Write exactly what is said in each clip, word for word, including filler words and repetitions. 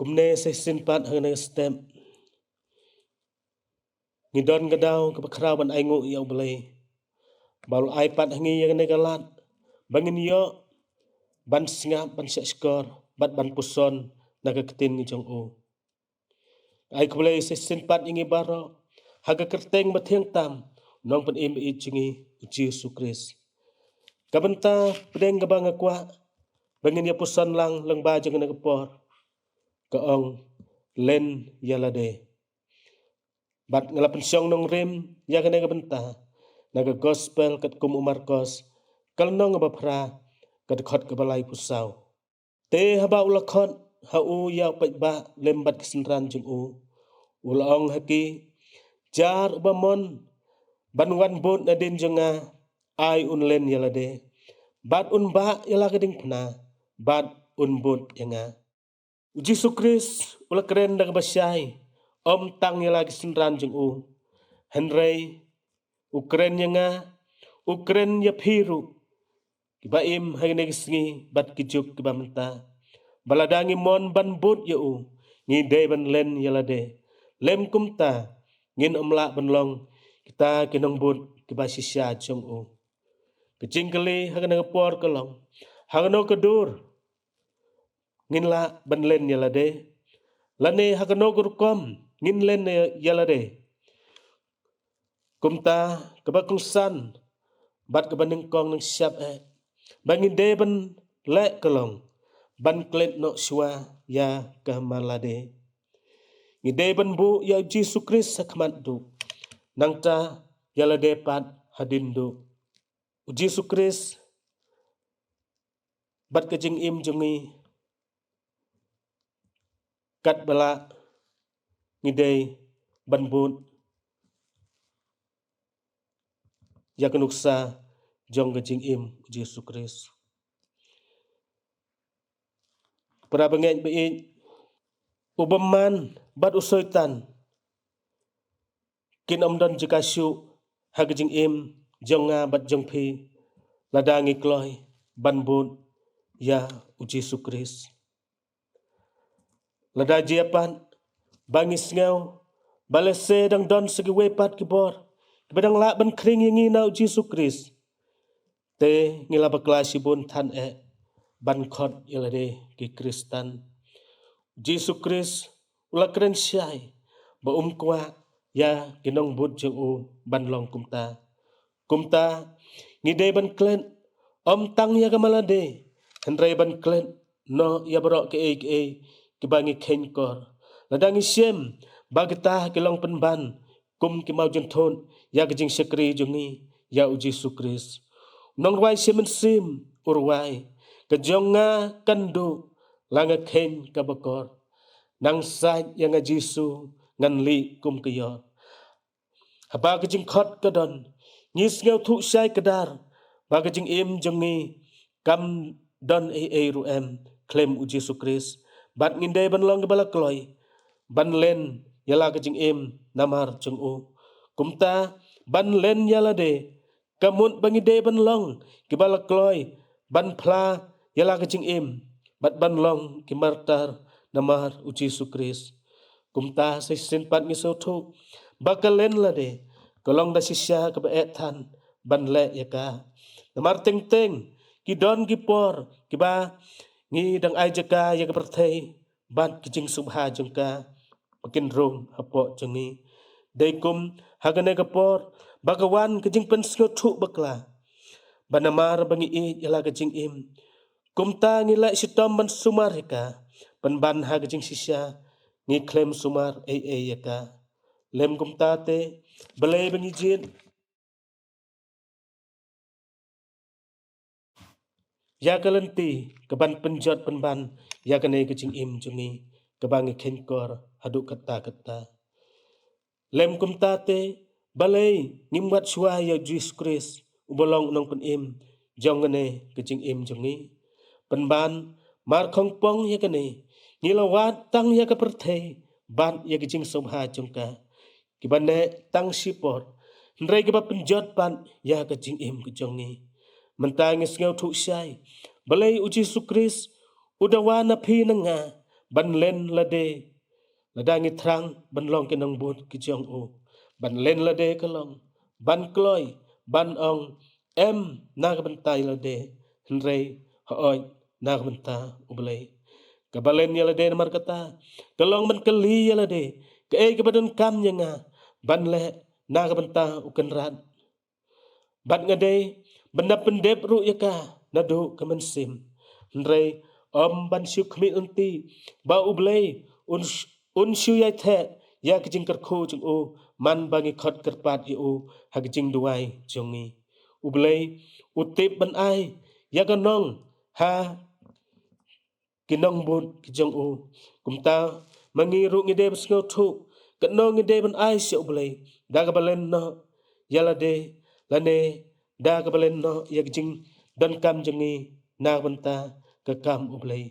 Kumne sa shisien pat ha kane ka step, ngi don ka daw kaba khraw ban ainguh ïa U Blei ba u la ai pat ha ngi ïa kane ka lad ba ngin ïoh ban sngap, ban shahshkor bad ban puson na ka ktien ka jong u. Ai khublei sa shisien pat ïa ngi baroh ha ka kyrteng ba thiang tam u Nongpynim ba ïeit jong ngi, U Jisu Khrist. Ka bynta pdeng kaba nga kwah ba ngin ïa puson lang lyngba jong kane ka por, ka ong, len ïa lade. Bad nga la pynshong nongrim ïa kane ka bynta na ka Gospel katkum u Markos, ka lynnong kaba phra, ka dkhot kaba laiphew saw. Te haba u la khot ha u ïa u paidbah lem bad ki synran jong u, u la ong ha ki, jar uba mon ban wan bud nadien jong nga, ai un len ïa lade bad un bah ïa la ka diengphna bad un bud ïa nga. U Jisu Khrist u la kren da kaba shai, ym tang ïa la ki synran jong u, hynrei u kren ïa nga, u kren ïa phi ruh, kiba im ha kine ki sngi bad ki juk kiba mynta, ba lada ngi mon ban bud ïa u, ngi dei ban len ïa lade. Lem kumta, ngin ym lah ban long kita ki nongbud kiba shisha jong u. Ka jingkylli ha kane ka por ka long, ha kano ka dur ngin lah ban len ïa lade, lane ha kano ka rukom ngin len ïa lade? Kumta kaba kongsan bad kaba nyngkong nyngshap eh ba ngi dei ban leh ka long ban klet noh shuwa ïa ka mar lade. Ngi dei ban buh ïa U Jisu Khrist ha khmat duh, nangta ïa lade pat hadien duh. U Jisu Khrist bad ka jingim jong ngi, katba lah ngi dei ban bud ïa ka nuksa jong ka jingim U Jisu Khrist. Para bangeit ba ïeit, u bymman bad u Soitan kin ym don jaka shuh ha ka jingim jong nga bad jong phi lada ngi kloi ban bud ïa U Jisu Khrist. Lada jia pat ba ngi sngew ba lehse dang don sa kiwei pat ki bor kiba dang lah ban khring ïa ngi na U Jisu Khrist, te ngi la bakla shibun than eh ban khot ïa lade ki Khristan. U Jisu Khrist u la kren shai ba um kwah ïa ki nongbud jong u ban long kumta. Kumta, ngi dei ban klet ym tang ïa ka mar lade, hynrei ban klet noh ïa baroh kiei kiei kiba ngi kheiñkor. Lada ngi shem ba kita ki long pynban kum ki mawjynthut ïa ka jingshakri jong ngi ïa U Jisu Khrist, u nongrwai shimet mynsiem u rwai, ka jong nga kan duh, la nga kheiñ kaba kor. Nang sait ïa nga Jisu, ngan lih kum ka ïor. Haba ka jingkhot ka don, ngi sngewthuh shai kdar ba ka jingim jong ngi kam don ei ei ruh em khlem U Jisu Khrist, bad ngin dei ban long kiba la kloi ban len ïa la ka jingim namar jong u. Kumta, ban len ïa lade ka mut ba ngi dei ban long kiba la kloi ban phla ïa la ka jingim bad ban long ki martar namar U Jisu Khrist. Kumta sa shisien pat ngi sngewthuh ba ka len lade ka long da shisha kaba eh than ban leh ïa ka. Namar teng teng ki don ki por kiba ngi dang ai jaka ïa ka pyrthei bad ki jingsngewbha jong ka ba kin rung hapoh jong ngi. Dei kum ha kane ka por ba ka wan ka jingpynsngewthuh bakla ba namar ba ngi ïeit ïa la ka jingim, kumta ngi leh shitom ban sumar ïa ka, pynban ha ka jingshisha ngi khlem sumar ei ei ïa ka. Lem kumta te, balei ba ngi jied ïa ka lynti kaban pynjot pynban ïa kane ka jingim jong ngi kaba ngi kheiñkor haduh katta katta? Lem kumta te, balei ngim wad shuwa ïa U Jisu Khrist uba long u Nongpynim jong kane ka jingim jong ngi? Pynban, mar khongpong ïa kane, ngi la wad tang ïa ka pyrthei bad ïa ka jingsngewbha jong ka, kiba neh tang shipor, hynrei kiba pynjot pat ïa ka jingim ka jong ngi. Mynta ngi sngewthuh shai balei U Jisu Khrist u da wan na phi na nga ban len lade, lada ngi thrang ban long ki nongbud ki jong u. Ban len lade ka long ban kloi, ban ong em na ka bynta ïa lade, hynrei hooid na ka bynta U Blei. Kaba len ïa lade namar kata ka long ban kylli ïa lade, kaei kaba donkam ïa nga ban leh na ka bynta U Kynrad? Bad nga dei ban da pyndep ruh ïa ka naduh ka mynsiem. Hynrei ym ban shu khmih lynti ba U Blei un, un shu ïai theh ïa ka jingkyrkhu jong u man ba ngi khot kyrpad ïa u ha ka jingduwai jong ngi. U Blei u tip ban ai ïa ka nong ha ki nongbud ki jong u. Kumta ma ngi ruh ngi dei ban sngewthuh katno ngi dei ban ai sha U Blei da kaba len noh ïa lade, lane da kaba len noh ïa ka jingdonkam jong ngi na ka bynta ka kam U Blei.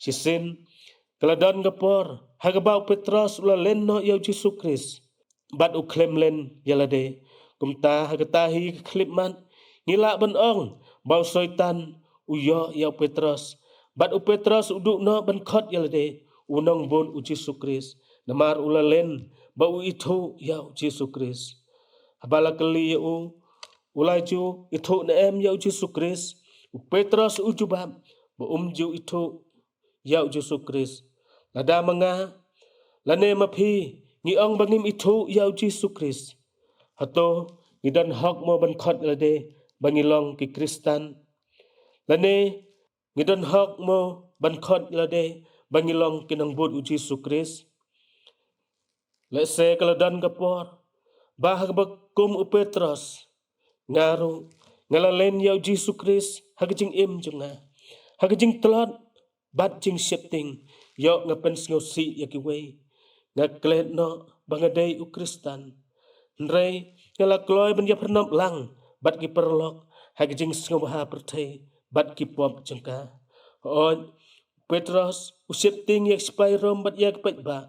Shisien ka la don ka por ha kaba u Petros u la len noh ïa U Jisu Khrist bad u khlem len ïa lade. Kumta ha kata hi ka khyllipmat ngi lah ban ong ba u Soitan u ïoh ïa u Petros, bad u Petros u duh noh ban khot ïa lade u nongbud U Jisu Khrist, namar u la len ba u ithuh ïa U Jisu Khrist. Haba la kylli ïa u, u la ju ithuh ne em ïa U Jisu Khrist, u Petros u jubab ba um ju ithuh ïa U Jisu Khrist. Lada ma nga lane ma phi ngi ong ba ngim ithuh ïa U Jisu Khrist, hato ngi don hok mo ban khot ïa lade ba ngi long ki Khristan? Lane ngi don hok mo ban khot ïa lade ba ngi long ki nongbud U Jisu Khrist? Lehse ka la don ka por ba ha kaba kum u Petros, nga ruh nga la len ïa U Jisu Khrist ha ka jingim jong nga, ha ka jingtlot bad jingsheptieng. Ïoh nga pynsngewsih ïa kiwei, nga klet noh ba nga dei u Khristan, hynrei nga la kloi ban ïapyrnop lang bad ki paralok ha ka jingsngewbha pyrthei bad ki pop jong ka. Hooid, Petros u sheptieng ïa ki sipai Rom bad ïa ki paidbah,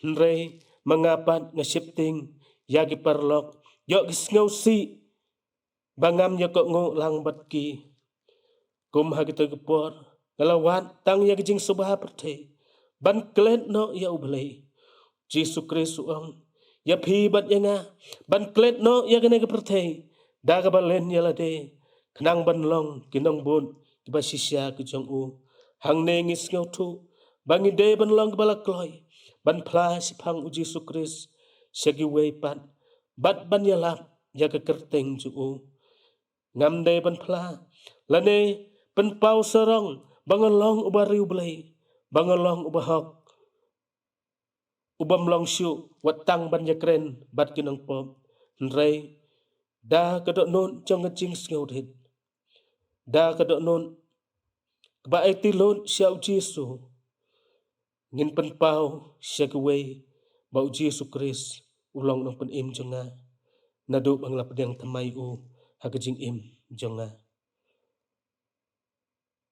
hynrei ma nga pat nga sheptieng ïa ki paralok. Ïoh ki sngewsih ba ngam ïa kohnguh lang bad ki. Kum ha kito ki por nga la wad tang ïa ka jingsngewbha pyrthei ban klet noh ïa U Blei. Jisu Khrist u ong ïa phi bad ïa nga ban klet noh ïa kane ka pyrthei da kaba len ïa lade, khnang ban long ki nongbud kiba shisha ki jong u. Hangne ngi sngewthuh ba ngi dei ban long kiba la kloi ban phla shaphang U Jisu Khrist sha kiwei pat bad ban ïalap ïa ka kyrteng jong u. Ngam dei ban phla lane pynpaw sarong ba nga long uba riewblei, ba nga long uba hok, u bym long shuh wat tang ban ïakren bad ki nongpop, hynrei da ka dohnud jong ka jingsngewrit, da ka dohnud kaba aiti lut sha U Jisu, ngin pynpaw sha kiwei ba U Jisu Khrist u long Nongpynim jong nga naduh ba nga la pdiang thymmai u ha ka jingim jong nga.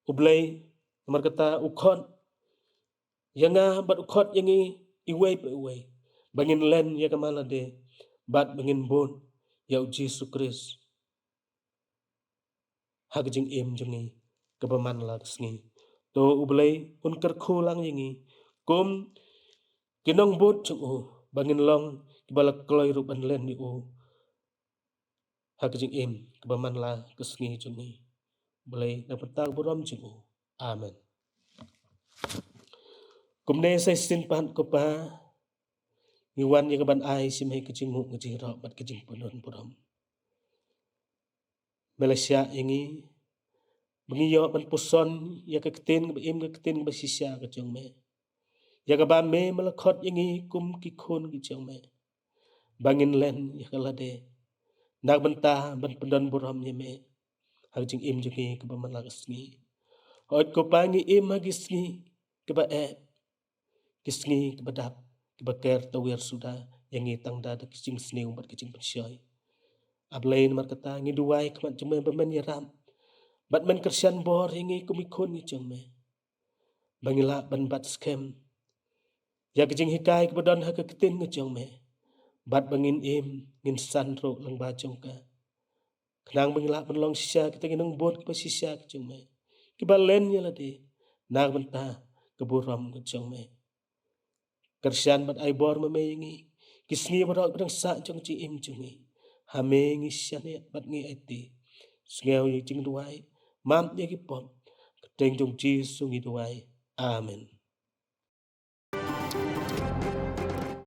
U Blei namar kata u khot ïa nga bad u khot ïa ngi iwei pa iwei ba ngin len ïa ka man lade bad ba ngin bud ïa U Jisu Khrist ha ka jingim jong ngi kaba man la ka sngi. To U Blei un kyrkhu lang ïa ngi kum ki nongbud jong u ba ngin long kiba la kloi ruh ban len ïa u ha ka jingim kaba man la ka sngi jong ngi. Blei na ka bynta ka burom jong u. Amen. Kumne sa shisien pat ko Pa, ngi wan ïa ka ban ai sha me ka jingmut, ka jingrok bad ka jingpynlong burom. Me la shah ïa ngi ba ngi ïoh ban puson ïa ka ktien kaba im, ka ktien kaba shisha ka jong me, ïa kaba me me la khot ïa ngi kum ki khun ki jong me ba ngin len ïa ka lade na ka bynta ban pyndon burom ïa me ha ka jingim jong ngi kaba man la ka sngi. Hooid ko Pa, ngi im ha ki sngi kiba eh, ki sngi kiba dap, kiba ker tawiar suda ïa ngi tang da ki jingsniew bad ki jingpynshoi. A Blei namar kata ngi duwai khmat jong me ba men ïarap bad men kyrshan bor ïa ngi kum ki khun ki jong me ba ngin lah ban bat skhem ïa ka jinghikai kaba don ha ka ktien ka jong me bad ba ngin im ngin san ruh lyngba jong ka. Khnang ba ngin lah ban long shisha kita ki nongbud kiba shisha ki jong me, kiba len ïa lade na ka bynta ka burom ka jong me. Kyrshan bad ai bor ma me ïa ngi, ki sngi baroh ba dang sah jong ka jingim jong ngi. Ha me ngi shaniah bad ngi aiti. Sngew ïa ki jingduwai, map ïa ki pop. Kyrteng jong u Jisu ngi duwai. Amen.